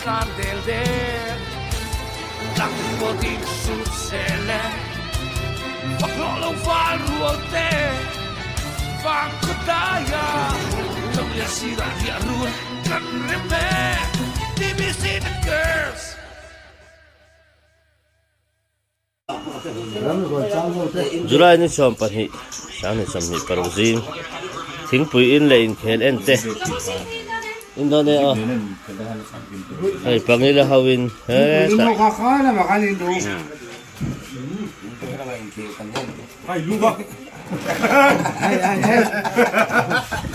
tlan del del Tlang pawtin sut zel e Fak hlawh lo val rual te Vang khaw daia Lo lian sirah riah run kan rem e TBC the girls. July ni 12 2026 zing thingpui in leh inkhel en te in dawn e aw hei pangila ho in hetah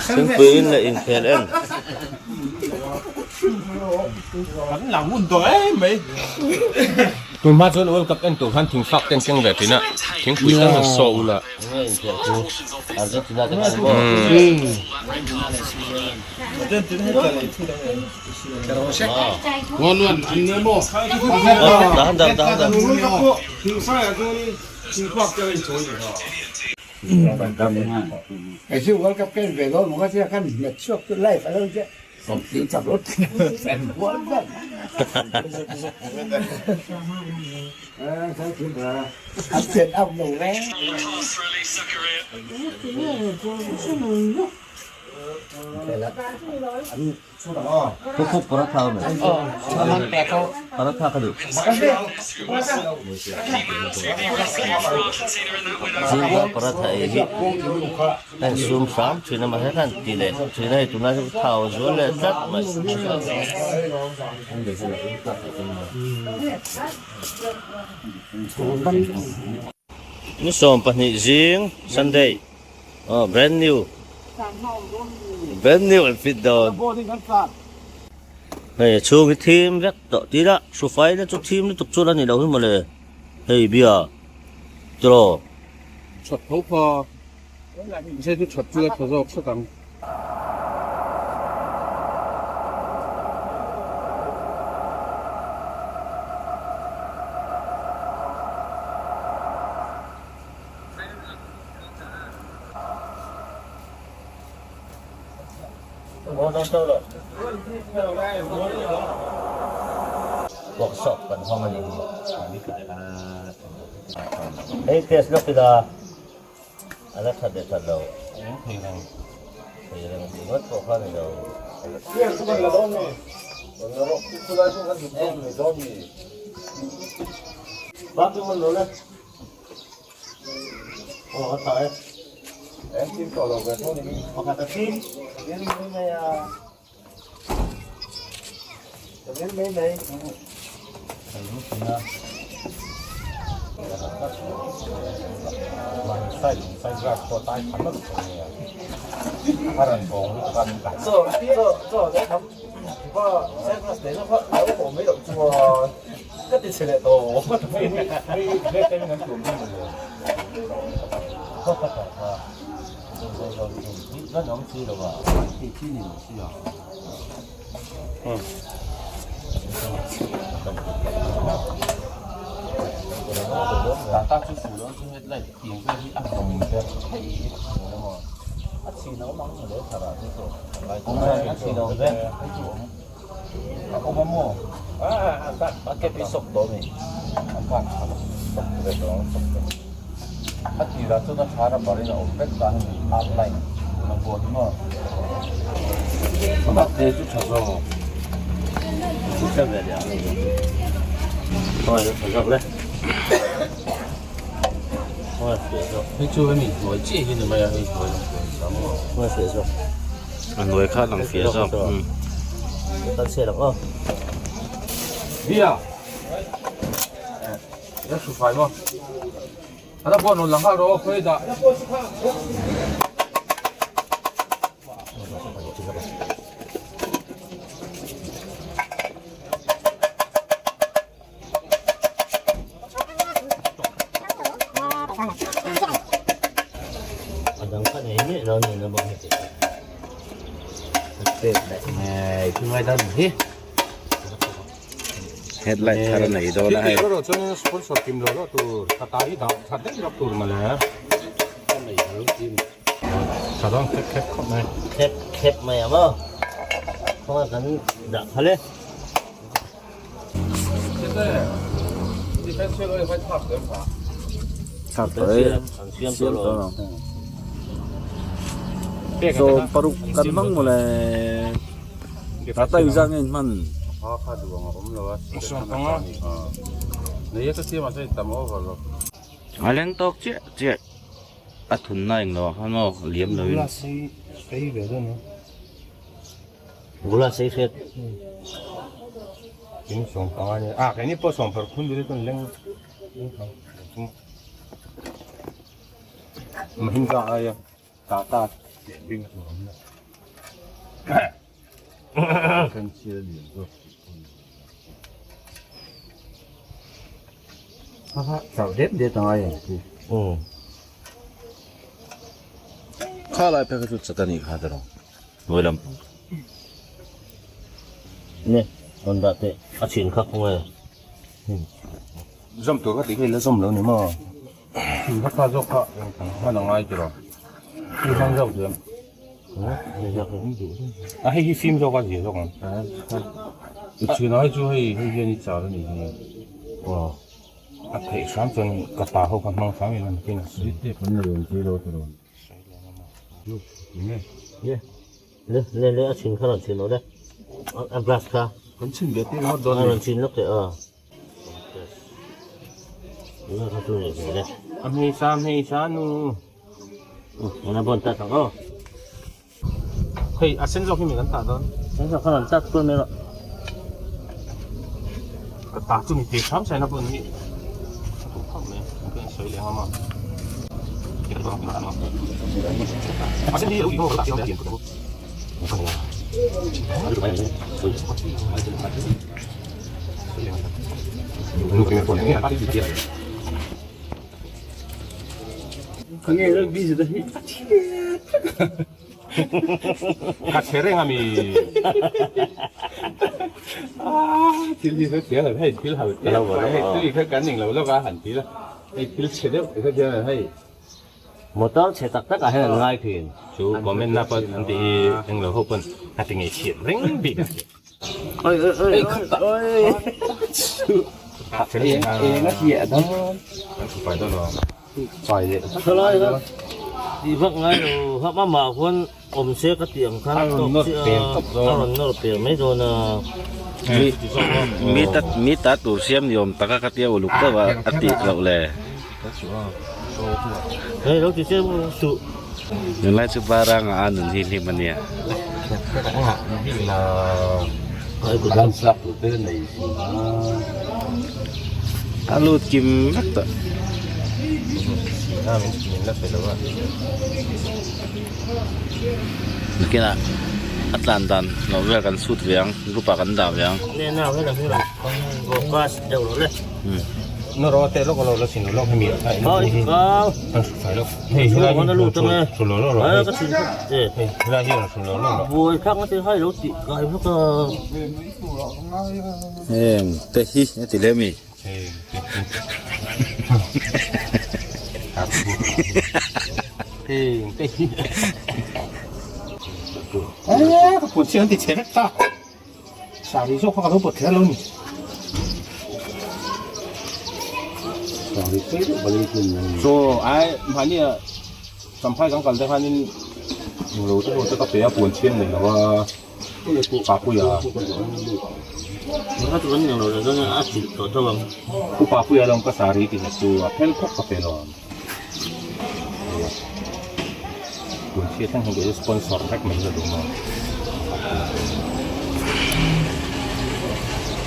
thingpui in leh inkhel en. Tun hma chuan World Cup en tur khan thingfak te an keng ve thin a, thingpui tal han saw ula. Zingah paratha ei hi a insum hram thin a mahse khan ti leh thin a hei tunlai chu thau a zual leh tlat mai. Ni 12 zing Sunday. Aw brand new brand new an fit dawn hei a chhung hi thim vek tawh tih lah hrufai na chu thim lutuk chuan a ni lo hi mawle hei bia tiraw. That tho kha mahse chu that chu a tha zawk hret ang. Workshop kan hawng a ni hi. Hei test lawk ila a la that leh that lo. Thei reng thei reng tih ngawt pawh kha a ni lo. A hnuai kha lang fia zawk Headlight thar a nei dawn a hei. Khep khep mai ang aw. Khawngaih kan dah phal e. Thlak tawh e, siam tawh lo. 60 kan hmang mawle. Tata inzah nge in hman? A leng tawk chiah chiah a thunna englo ah khan maw liam lo in. Bula sei hret. Kha lai phei kha chu chat a nih kha tiraw. Hnuai lam ne rawn dah teh a chhin kha khaw nge. Zawm tur ka tih kha i la zawm lo ni maw? Thil kha kha zawk kha hman a ngai tiraw? Thil hmang zawk duh em? A hei hi fim zawk a zia zawk ang. I chhunah hei chu hei hei hian i char a nih hi. A theih hram chuan ka ta ho kha hmang hram ila nakin a si. Le le le a chhin kha rawn chhin lo le a glass kha. Kan chhin ve tir ngawt dawn a rawn chhin lawk teh a. A hmeisa hmeisa nu. Ana bon ta tak aw. Hei a sen zawk hi mi kan tah dawn. Sen zawk kha rawn tat kual mai rawh. Ka ta chu mi tir hram saina pawh ni. A duh khawp mai. An ka insawi leh ang a. A sen hi a ui ho ka ta hian. Ka che reng a mi. Thil hi hetiang lo hei thil ho te hei tui kha kan ning lo lawk a han ti la hei thil chhe deuh hetiang lo hei. Motor chhe tak tak ah hian an ngai thin. Chu comment na pawn an tih hi englo ho pawn a ti ngei chhiat reng bik a. Oi oi oi oi. Eng a hliah dawn. Kan thu fai dawn lo. Fai leh. Thalai kha tih vak ngai lo hap a mah khuan awm se ka tih ang khan tawk chiah a a rawn nawr per mai dawn a. Mi ta mi ta tur siam ni awm taka ka tia uluk deuh a a tih loh le. Hei lo ti chiah suh. Tunlai chu Baranga a nun hi hlim a nia. A lut kim vek tawh. Nakinah a tlan dan loh vel kan chhut ve ang, group ah kan dah ve ang. Heng te hi a ti leh mi. Chaw ai mahni ah champhai kan kal te khanin englo te pawh te ka pe a puan chhiang nei lo a Papuia Pu Papuia lawng ka sari ti chu a phel khawp ka pe lo ang puan chhia thleng hian kei chu sponsor vek mai ka duh maw.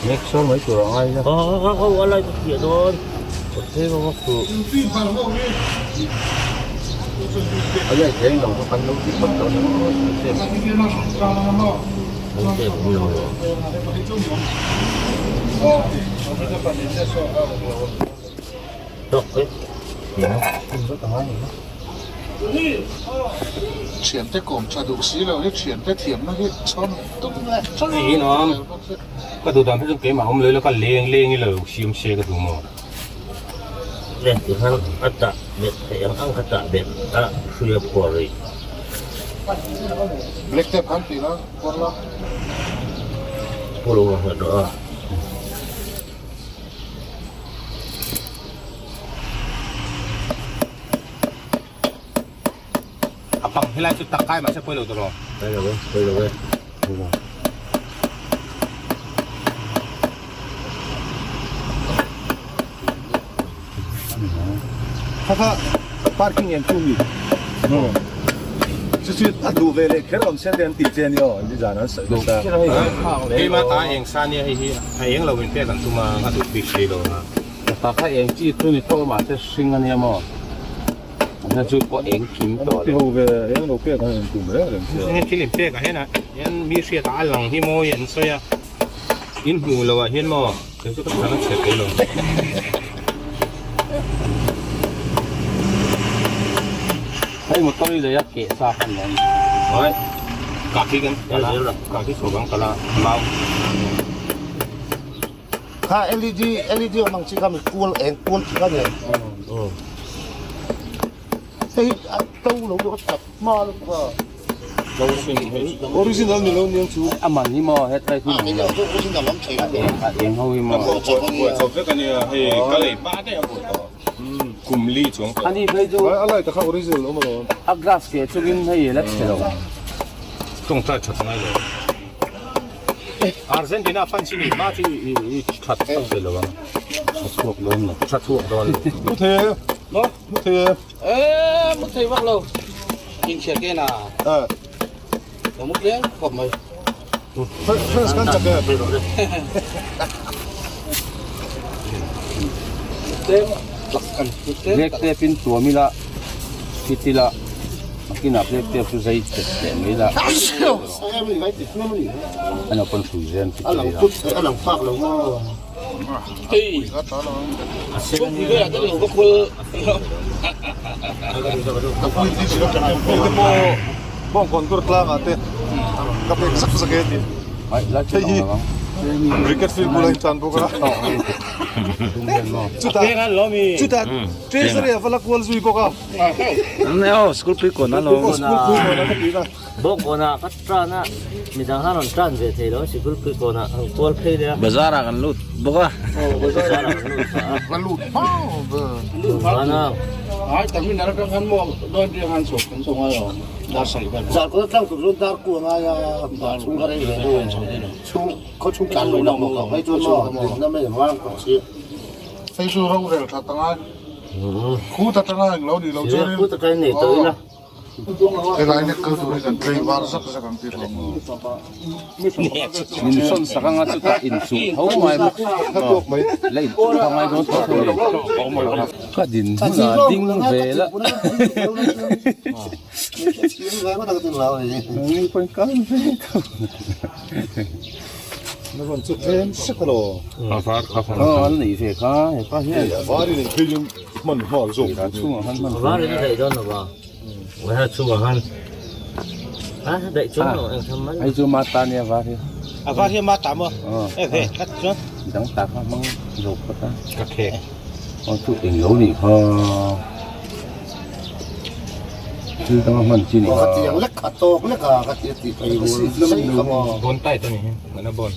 Next sawn mai tur a ngai ila. Aw a light a fiah dawn. A light reng lo kha kan lo ti phawt dawn a Thiante kawm tha duh si lo hi thiante thiamna hi chhawn tum leh tha Hei nuam ka duh dan hi chu keimah awm lo ila ka leng leng ila lo siam se ka duh maw. Leng ti khan a tah bet theih ang ang ka tah bet a hrui a phuar rih. Black tape khan tih la phuar la. Phuar lo ngah ngah tawh a. pang helai chu tak kai mahse pawi lo tawh rawh. Pawi lo e, pawi lo e. Kha kha parking em chu mi. Chu chu a duh ve leh kher awm sia te an tih che ania aw nizan an sawi nasa. Keimah ta eng sa nia hei hi a eng lo in pek an tum a a duh bik si lo a. Ta kha eng chi chu ni tawh mahse hring ania maw. An chu pawh eng kim tawh lo. Ti ho ve eng lo pek an tum reng reng sia. Eng thil in pek ah hian hian mi hriat ah a lang hi mawi an sawi a. In hmuh loh ah hian maw kei chu ka thlan a chhe thei lo. Hei motor hi lei a keh sa khan lo ani. Oi kaki kan kala kaki chho kan kala mau. Kha LED LED awm ang chi kha mi kual eng kual chi kha ni. Hei a to lo deuh a chak hma lutuk a. Original ni lo niang chu. A man hi maw headlight hi mang lo. Original lam thei lo. A eng ho hi maw. Buai chho vek a nia hei ka lei hma daih a buai tawh kum li chuang tawh. Ani phei chu. A light a kha original awm alawm. A glass ke chungin hei la chhe lo. Tawngtai that ngai lo. Argentina fans hi ni hma chu i that tak ve lo ang. Tha chhuak dawn lo. Tha chhuak dawn lo. Mu thei e. Mu thei e. E mu thei vak lo. Inchhiar ke na. Eh. Ka mu tlem khawp mai. Friends kan chak e. Tlem tlak kan tlem. Black tape in tuam ila fit ila makinah black tape chu zai chet leh mai ila. A naupang hrui zel an ti thei a. A lang phak lo maw. Hei. Bawngkawn tur tlangah te ka pek zak zak e tih hei hi cricket field bulah in tan bawk a chutah chutah treasury a va la kual zui bawk a school pui kawn a lo school pui kawn a ka tih na. Bawngkawnah ka tan a, midang han rawn tan ve thei lo, sikul pui kawnah han kual phei leh a. Bazar ah kan lut bawk a. Aw bazar ah kan lut phah a. Va lut hmau ve. Van a. Ai tam in atang khan maw dawn riang han chho kan chho ngai lo dar sarih vel. Zar kawt atang tur chuan dar ku a ngai a, chhung kha rei ve lo. Chhung khaw chhung tlan lo lah maw hei chuan maw dinna mai ang vang tawh si. Hei chu rorel that a ngai. Khut atanga englo nih loh chuanin. Khut atangin nei tawh ila. Helai nek kal tur hi kan tlei var zak zak ang tih hlawm maw? Min sawn sak anga chutah inchuh tho mai bawk la inchuh tho ngai dawn tho tho ni. Ka din hunah ding ve la. Ni pawhin kal ve tho. Na rawn chu tlem sek a law. A var kha Aw an neih ve kha hepa hian. A var in engphei in hman nghal zawk. A chhungah khan hman. A var in a daih dawn lo va. A chhungah khan a daih chuang lo eng tham man. Hei chu ma ta nia var hi. A var hi ma ta maw? E ve tlat chuan. Midang ta kha hmang zawk phawt a. Ka khek. Aw chu eng lo nih kha. Thil danga hman chi ni kha. Khatiang lek a tawk lek a ka ti a tih phei sei kha maw. Bon tight a ni hi ngana bon.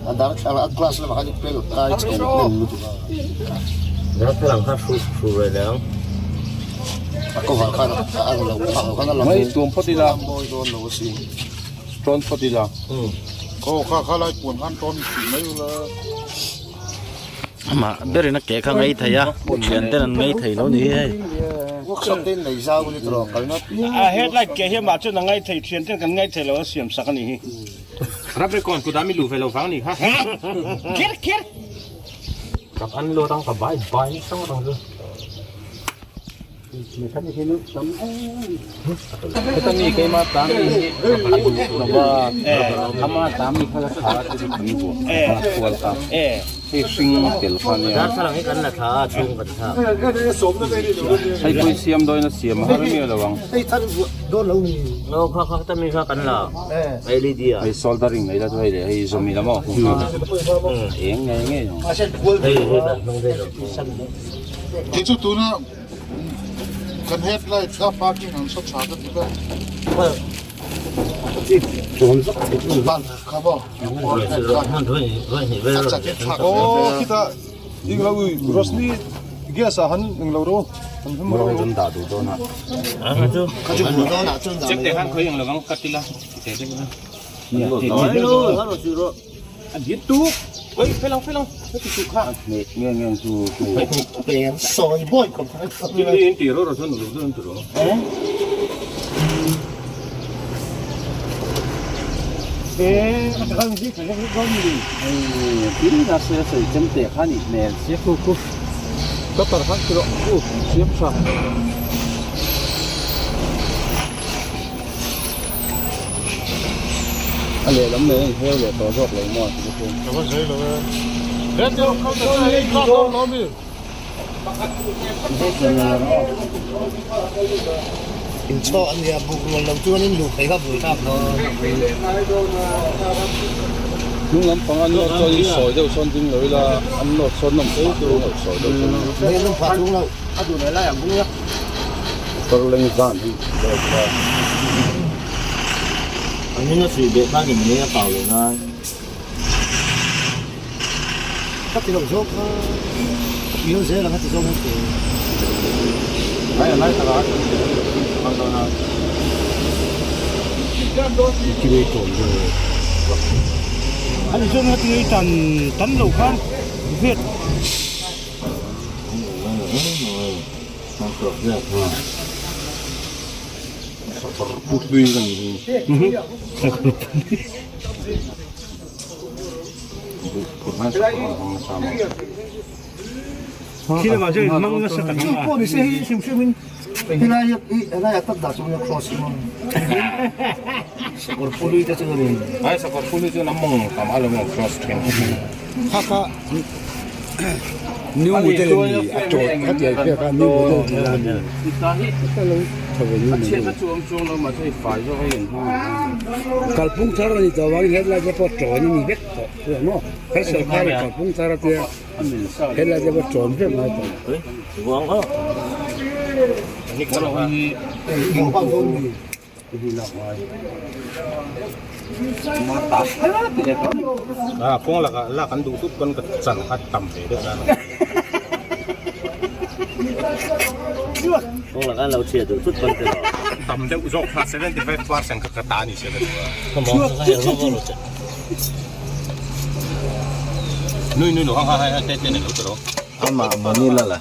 A darthlalang a glass lamah khan i pel kai chho hnem lutuk a. Darthlalang kha hru hru reh leh ang. A cover khan a ang lo phak lo khan a lang Mai tuam phawt ila. Mawi dawn lo asin. Tawn phawt ila. Aw kha kha lai puan khan tawn tih mai ula. Amah berin a ke kha ngei thei a, thian ten an ngei thei lo ni hi hei. Workshop te in nei zau ni tawh kalna piang. A headlight ke hi amah chuan a ngei thei, thian ten kan ngei thei lo a siam sak a ni hi. Rabri kawn kut ah mi luh ve lo vang ni kha. Kher kher. Kap an lo tang ka bai bai sang rang chu. Heta mi keima ta mi hi a duh lo va, ama ta mi kha ka tha a chu kan buah a kual kha hei hring tel kha nia. Darthlalang hi kan la thla a chhung kan thlak. Hei pawh hi siam dawn a siam a har miah lo ang. Aw kha kha heta mi kha kan la LED a. Hei soldering mai la chu hei leh hei zawm ila maw eng ngei ngei ang. Hei hei kan hnung daih lo. Kei chu tuna Kan headlight kha parking ang saw tha ka ti ber. Ban kha maw? Aw khitah eng lo Roshni Gas ah han englo ro han hmu ro. Kan dah duh dawn a. Kha chu hmu dawn ah chuan dah mai. Chemte khan khawi englo ang cut ila. Ti deuh ila. A dit tu. Oi fel ang fel ang. Heti chu kha. Nge nge nge chu chu. Sawi bawi khawp kha. Chimni in ti ro ro chuan uluk deuh an ti ro. Tin a sawi sawi chemte kha nih hmel sia khu khu. Ka tar khan ti rawh u siam tha. A lehlam leh a inheu leh tawh zawk lo maw ti bawk in. Ka va sawi lo e. He deuh kal ta chu hei kha dawn lo mi. Inchhaw a nia buk rual lo chuan in luh phei kha vui thlak dawn. Hnung lampang an nawt chuan in sawi deuh sawn ding lo ila an nawt sawn nawm phei tur lo sawi deuh sawn. Hei an nawm phah chung lo a duh leh lai ang bung la. Motor leng zan hi deuh kha. An hming a chhui beh khan in ngei a kau lo nan. Ka ti lo zawk kha i lo zel ang a ti zawk ang che. Lai a lai tak a kal dawn a. Ani chuan heti tan tam lo khan vet. Chu pawh ni se hei hrim hrim in helai hi helai ah tak dah chu nia cross hi maw sakawr puli te chu ni. Ai sakawr puli chu na mawng tam a lo mawng cross thin. Kha kha new model a ni a tawt kha ti ai phiak a new model tih lai a ni. A chhiatna chu awm chuang lo mahse hei fai zawk a in hmang ang. Kalphung thar a ni tawh avangin headlight te pawh tawn a ni vek tawh chu ang maw? He sawrkar in kalphung thar a tia headlight te pawh tawn vek ngai tawh. A kawng lakah lak an duh tut pawn ka chan kha tam ve deuh a. Kawng lakah an lo chhiat duh tut pawn te lo. Tam deuh zawk kha 75% kha ka ta a ni sia ka duh a. Nui nui lo hang ha hai hai te te nei lo te rawh. Amah Manila la.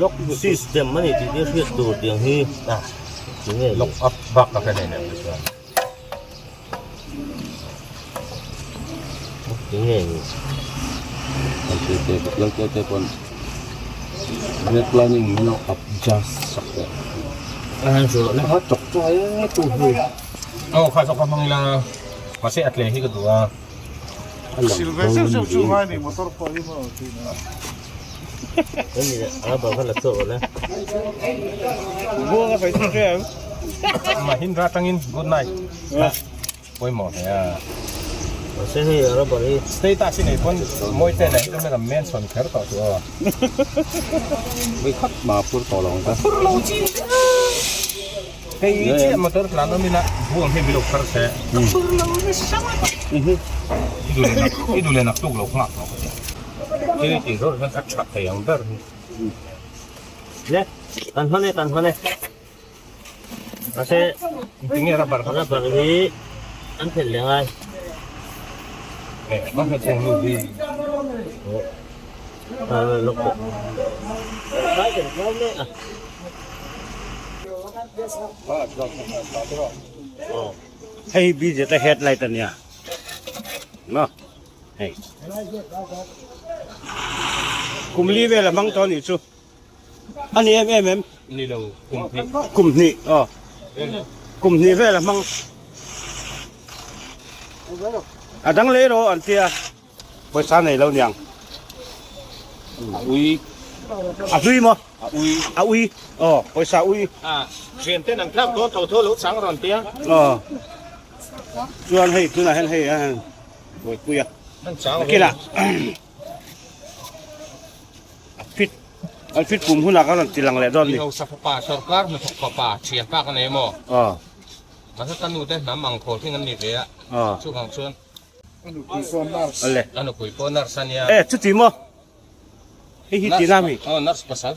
Lock system a ni tih te hriat tur tiang hi tinge Lock up bak ka nei nem te chuan. Tinge ni. Te te pawn red lining min lo adjust sak teh. A chawk chuai e tu hi. Aw kha zawk kha hmang ila mahse a tle hi ka duh a. Sil ve zeuh zeuh chu ngai ni motor pawh hi maw tih na. Mahindra atangin good night. Pawimawh hle a. Mahse hei a rubber hi. Status i nei pawn mawi te leh hi ram mention kher tawh chu aw. Vawi khat mah phur tawh lo ang ta. Phur lo chi hei chiah motor tlan awm ila buang hi min lo phar se. Ka phur lo nasa mai. I duh leh nak tuk lo nghak tawh ka ti. Thil i tih zawh hian a tha thei ang ber hi. Le kan hman e kan hman e. Mahse Tinge rubber kha rubber hi an phelh leh ngai. Eh a hmet thei nu hi. A lawk pawh. Khai kan khai mek a. Hei BZ headlight a nia. Maw hei. Kum li vel a hmang tawh a nih chu. A ni em em em? Ni lo, kum hnih. Kum hnih, aw. Kum hnih vel a hmang. A dang leh rawh an tia. Pawisa nei lo niang. A ui. A hlui maw? A ui. A ui, aw, pawisa ui. A, thian ten an tlak dawn tho tho lo chang rawn tia. Aw. Chuan hei tunah hian hei a buaipui a. An chang Nakil ah. A fit an fit pum hunah khan rawn ti lang leh dawn a ni. Hausa fapa sorkar hnathawk fapa thianpa ka nei maw? Aw. Mahse ka nu te hnam ang khawl hring an ni ve a, chuvang chuan a nupui pawh nurse a nia. E chuti maw? Hei hi tihna mi? Aw nurse pasal.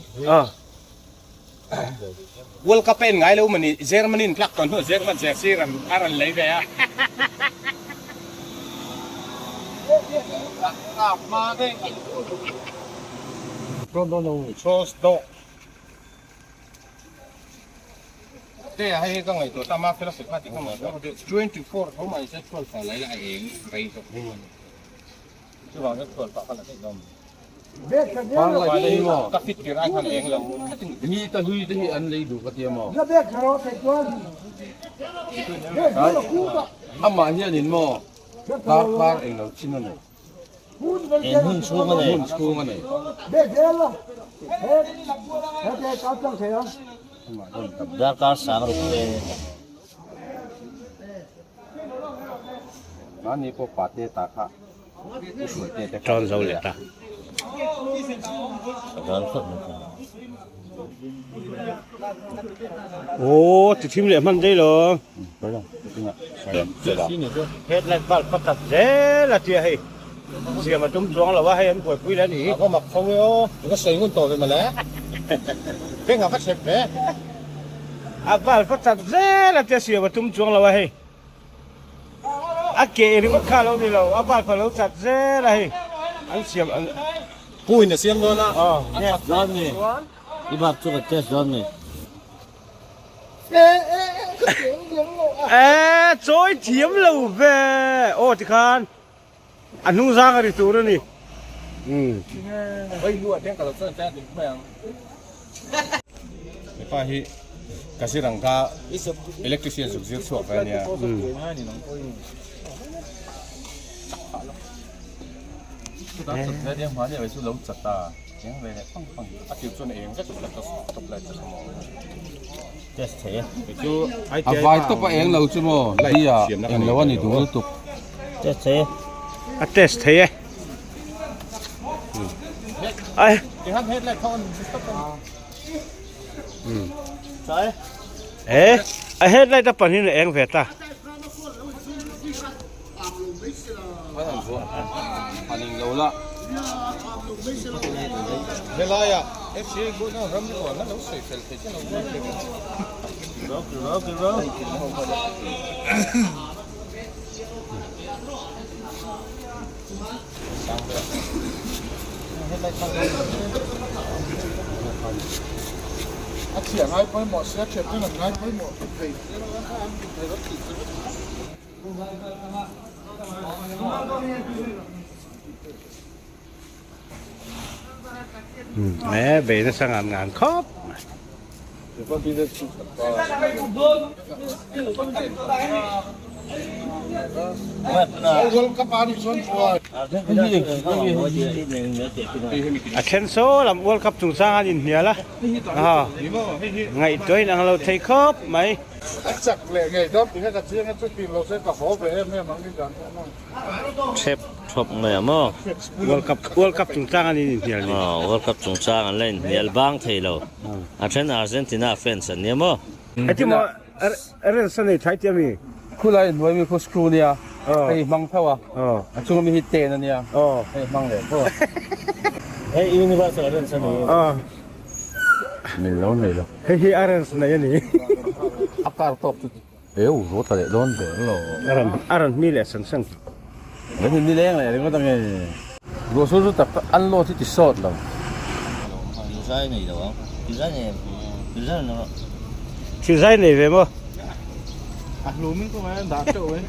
World Cup a en ngai lo mani Germany in tlak tawn hnu German jersey a rawn lei ve a. Te hei hi ka ngaihtuah ta ma phela sekha tih ka ngaihtuah 24 tho mai se 12 ah lai la a eng rei zawk a ni chuvang chuan 12 ah ka la daih dawn ka fit tir ai khan a eng lo mi ta hlui te hi an lei duh ka tia maw amah hianin maw dar kar eng lo chin a nei. Eng hun chhung a nei? Hun chhung a nei. Darkar sang ruk te. Mahni pawh pate ta kha i hruai te te kha. Tawn zo leh ta. A dan khawp mai kha. Aw ti thim leh hman daih lo. Headlight bulb pakhat zel a tia hei siam a tum chuang lo a hei an buaipui leh a ni. A va mak tho e aw, ka sawi ngun tawh ve mawle. Beng a va chep ve. A bulb pakhat zel a tia siam a tum chuang lo a hei. A ke ringawt kha lo ni lo, a bulb a lo chat zel a hei an siam. Pu in a siam dawn a. Test dawn ni. I bulb chu ka test dawn ni. Eee chawi thiam lo ve aw tikhan a hnung zang a ri tur a ni. Hepa hi Kaziranga electrician zuk zir chhuak ve a nia. Test thei e. A vai tawp a eng lo chu maw li ah eng lo a ni duh lutuk. Test thei e. A test thei e. Ai. E a headlight a pan hin a eng ve ta. A thiah ngai pawimawh sia thian ten an ngai pawimawh thei. E bei nasa ngan ngan khawp mai. A then saw lam World Cup chungchang an inhnial a, ngaihtuah in ang lo thei khawp mai. A chak leh ngei dawn tih kha ka chiang a, chuti lo se ka haw ve em em ang i dan pawh maw. Thep thawp mai a maw? World Cup World Cup chungchang an inhnial ni. Aw World Cup chungchang an la inhnial bang thei lo. A then Argentina fans an nia maw? Heti maw Ren sa nei thai tia mi? Khulai hnuai mi khu screw nia, hei hmang tho a, a chunga mi hi ten a nia, hei hmang leh tho a. Hei Universal Ren sa nei a ni. Nei lo nei lo. Hei hi a ren sa nei a ni. A kar tawk chu eu ro ta leh dawn ber lo. A rawn hmi leh sang sang. Kan in nileng leh ringawt ange. Ruah sur chu tak tak an load hi ti sawt lo. Thilzai nei lo ang. Thilzai nei em? Thilzai nei lo. Thilzai nei ve maw? A hlum in kawng ah hian dah teuh e.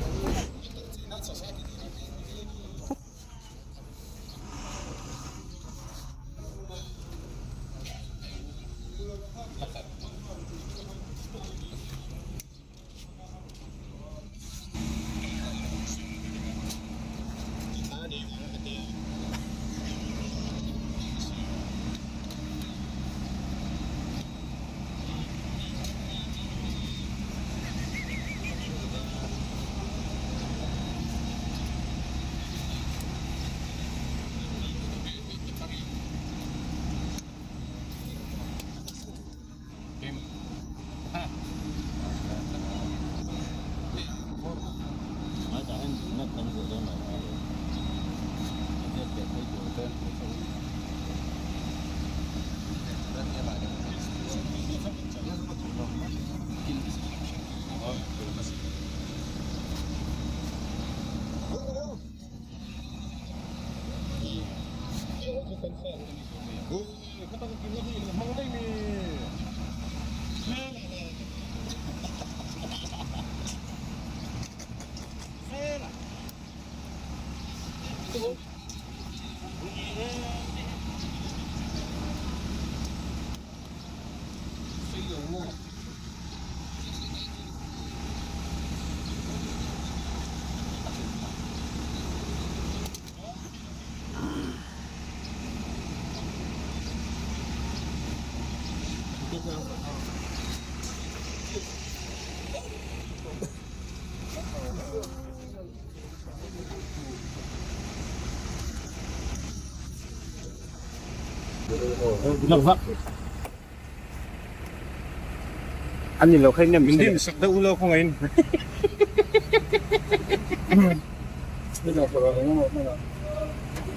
Ani lo kha in dim sak deuh lo khawngaih in.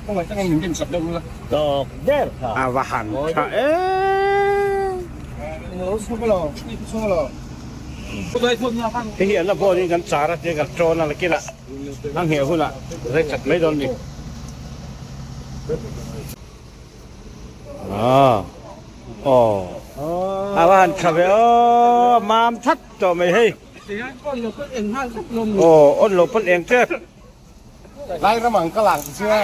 Khawngaih takin min dim sak deuh ula. Tawk der kha. A va han tha em. Hei hi an la bawn in kan char a tia kan tawn a la kil a a ngheh hunah rei chat mai dawn a ni. Aw a va han tha ve aw mam that tawh mai hei aw on lo pawn eng tep. Lai ram ang ka lang sia.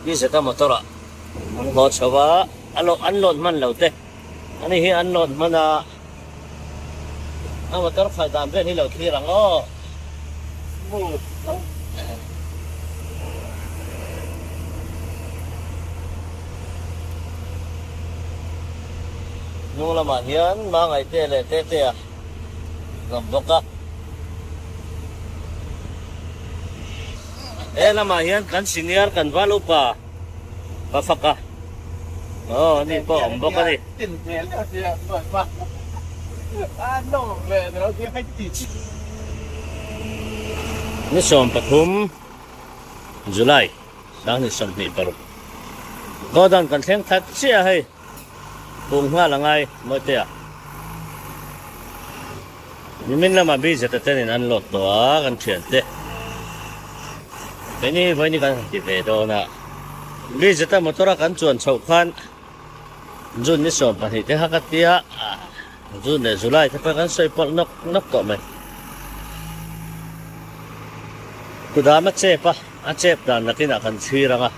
Ni zeta motor ah an hlawh chho a, a lawh an lawn hman lo te ani hi an lawn hman a, a motor khalh dan vel hi lo thlir ang aw. Hnung lamah hian Mangaihte leh Tetea zawm bawk a. He lamah hian kan senior kan val upa ka fak a, aw ani pawh a awm bawk a ni. Ni 13 July 2026 Godown kan thleng that chiah a hei pung nghal a ngai Mawitea Nimin lamah BZ a ten in an load tawh a kan thian te keini vawiin kan han ti ve dawn a BZ a motor a kan chuan chhoh khan June ni 12 te kha ka tia June leh July te pawh kan sawi pawlh nawk nawk tawh mai. Kudam a chep a, a chep dan nakinah kan thlir ang a,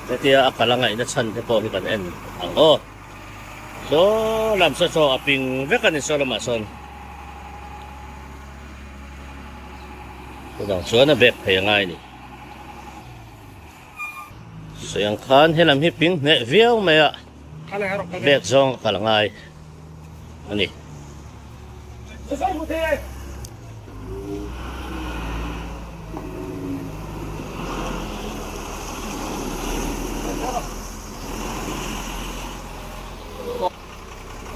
hetia a kal a ngaihna chhan te pawh hi kan en ang aw. Saw lam saw saw a ping vek a ni saw lamah sawn. Chuvang chuan a bek phei a ngai a ni. Sawi ang khan helam hi ping hneh viau mai a, bag zawng a kal a ngai a ni.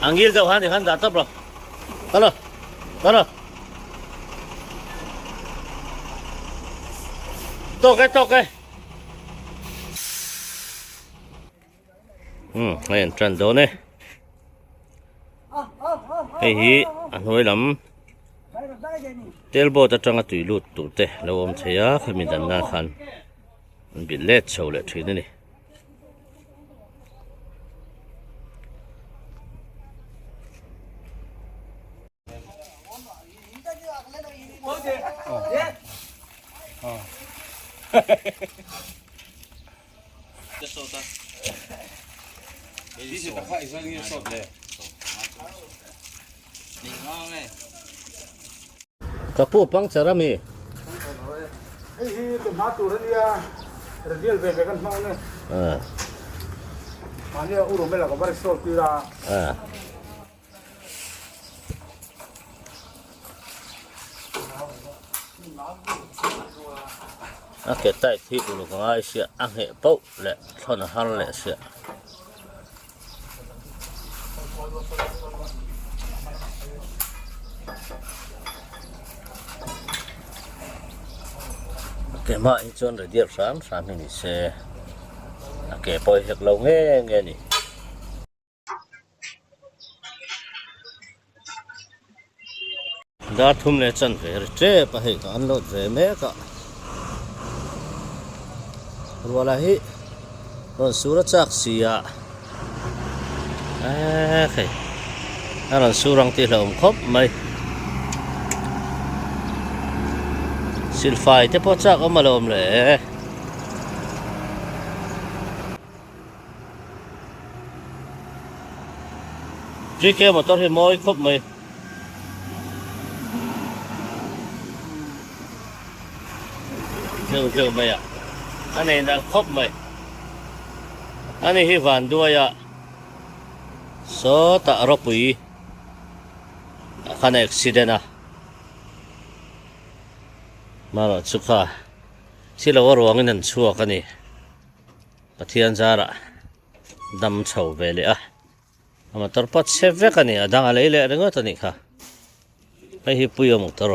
A ngil deuh han tikhan dah tawp lo. Kal aw, kal aw. Tawk e, tawk e. Hmm, hei an tan dawn e. Hei hi a hnuai lam tailboat atanga tui lut tur te lo awm thei a, khami danna khan an bilh let chho leh thin a ni. Ka pu puncture a mi? Hei hi tumhma tur a nia, radial ve ve kan hmang a ni. Mahni a u Romela ka va restore tir a. A ke tight hi uluk a ngai sia a ngheh pauh leh thlawn a har leh sia. A ke hmaah hi chuan radial hram hram hi ni se a ke pawh hi hek lo nge nge a ni. Dar thum leh chan ve ri tep a hei ka unload ve mek a ruala hi rawn sur a chak si a eee hei a rawn sur ang tih hlauhawm khawp mai. Silfai te pawh chak awm alawm le. GK motor hi mawi khawp mai. Zeuh zeuh mai a, a nei nalh khawp mai. Ani hi vanduai a sawtah ropui ah khan a accident a. Marawh chu kha thilo a ruangin an chhuak a ni. Pathian zarah dam chho ve leh a, a motor pawh chhe vek a ni, a dang a lei leh ringawt a nih kha. Hei hi Puia motor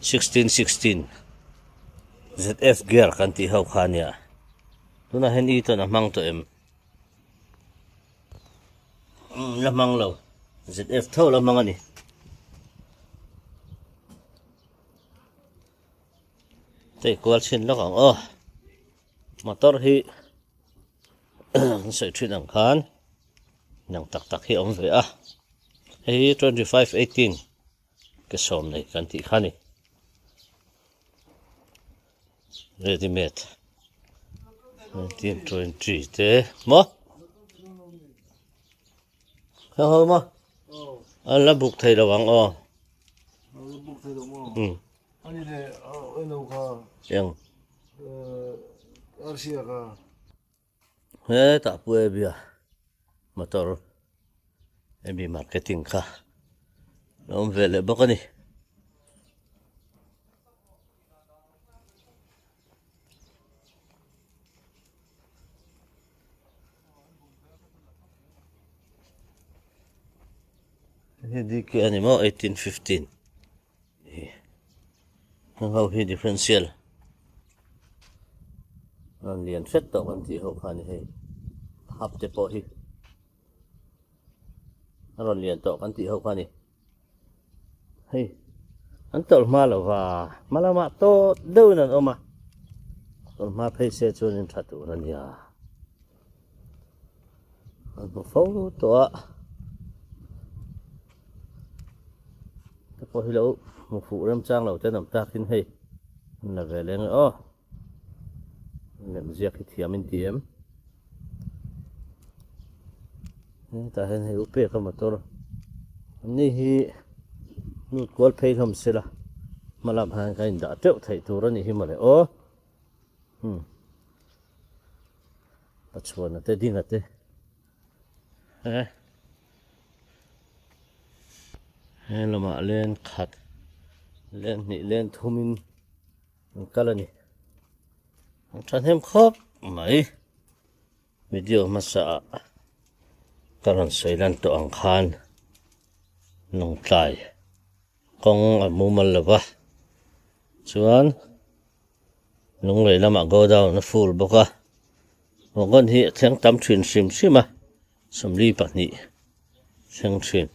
1616 ZF gear kan tih ho kha a nia. Tunah hian e tawn a hmang tawh em? La hmang lo, ZF tho la hmang a ni. Tei kual chhin lawk ang aw. Motor hi an sawi thin ang khan nang tak tak hi a awm ve a. Hei hi 25 18 ke sawm nei kan tih kha ni. Ready made 1920 te maw? Heng ho maw? An la buk thei lo ang aw. An la buk thei lo maw? Um. Ani le eno kha. Eng. Arsia kha. Hetah pu Abby-a motor Abby marketing kha a awm ve leh bawk a ni. Hei DK a ni maw 1815 heng ho hi differential rawn lian hret tawh kan tih ho kha a ni hei hap te pawh hi a rawn lian tawh kan tih ho kha a ni. Hei an tawlh hma lo va, hma lamah tawt deuhin an awm a, tawlh hma phei se chuanin tha tur a nia. An hmu fo tawh a, te pawh hi lo hmu fuh remchang lo ten awm takin hei an la ve leng e aw. Lemziak hi thiam in ti em? Hetah hian hei upek a motor an ni hi lut kual phei hlawm sela hma lam hian kan indah teuh theih tur a nih hi mawle aw hmm Pachhuana te Dinga te he he lamah len khat len hnih len thumin An kal a ni. An thahnem khawp mai. Video hmasa ah ka rawn sawi lan tawh ang khan Lawngtlai kawng a mumal lo va, chuan Lunglei lamah go down a full bawk a, wagon hi a thleng tam thin hrim hrim a, 42 thleng thin.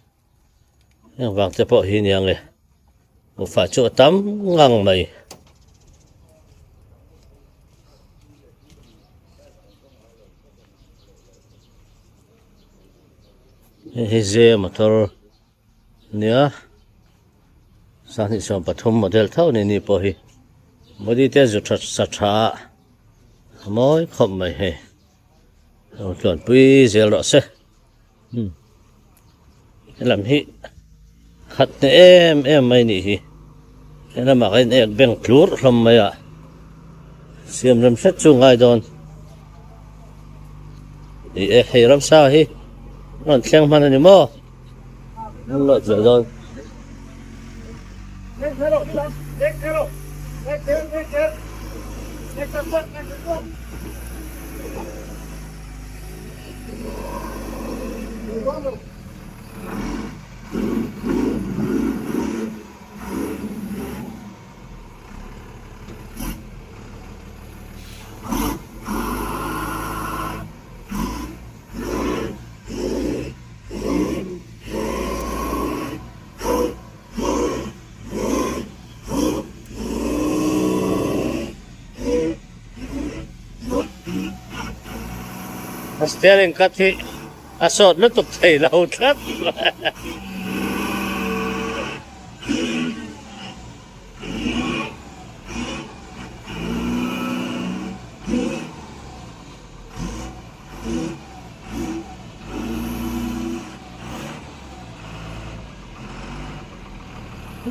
Heng vang te pawh hi nia nge ufa chu a tam ngang mai. Hei hi ze motor nia 2013 model tho ni ni pawh hi body te zu tha sa tha a mawi khawp mai hei lo tluanpui zel rawh se. Hmm. Helam hi khat ne em em mai nih hi. Helamah kan ek beng tlur hlawm mai a. Siam rem hret chu ngai dawn. Ni e hei ramsa hi rawn thleng hman a ni maw? An lawt ve dawn. Steering cut hi a sawt lutuk thei lo tlat.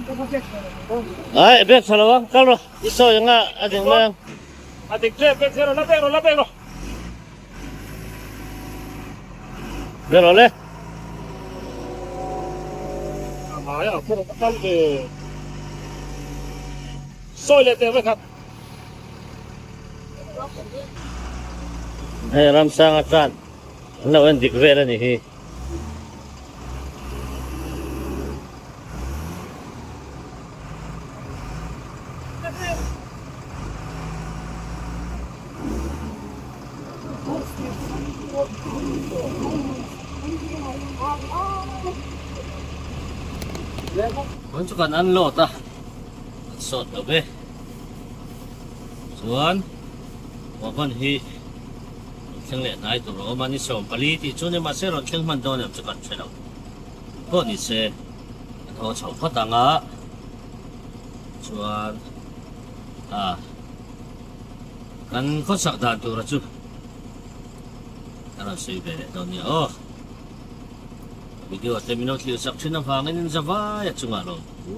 Ai bek tha lo ang kal rawh i sawi anga a ding mai ang. A dik tlem bek rawh la bek rawh la bek rawh. Bek rawh le. A ngai a kawng a kal ve. Sawi leh teh vekhat. Hei Ramsanga chuan an lo en dik vel a nih hi. Tun chu kan unload a, kan sawt lo ve. Chuan Wagon hi rawn thleng leh hnai tur a awm a, ni 14 tih chu ni mahse rawn thleng hman dawn em chu kan hre lo. Pawh ni se kan haw chho phawt ang a, chuan ah kan khawchhak dan tura chu ka rawn sawi ve leh dawn nia aw. Video te min lo thlir chak thin avangin in zavai a chungah lawm thu.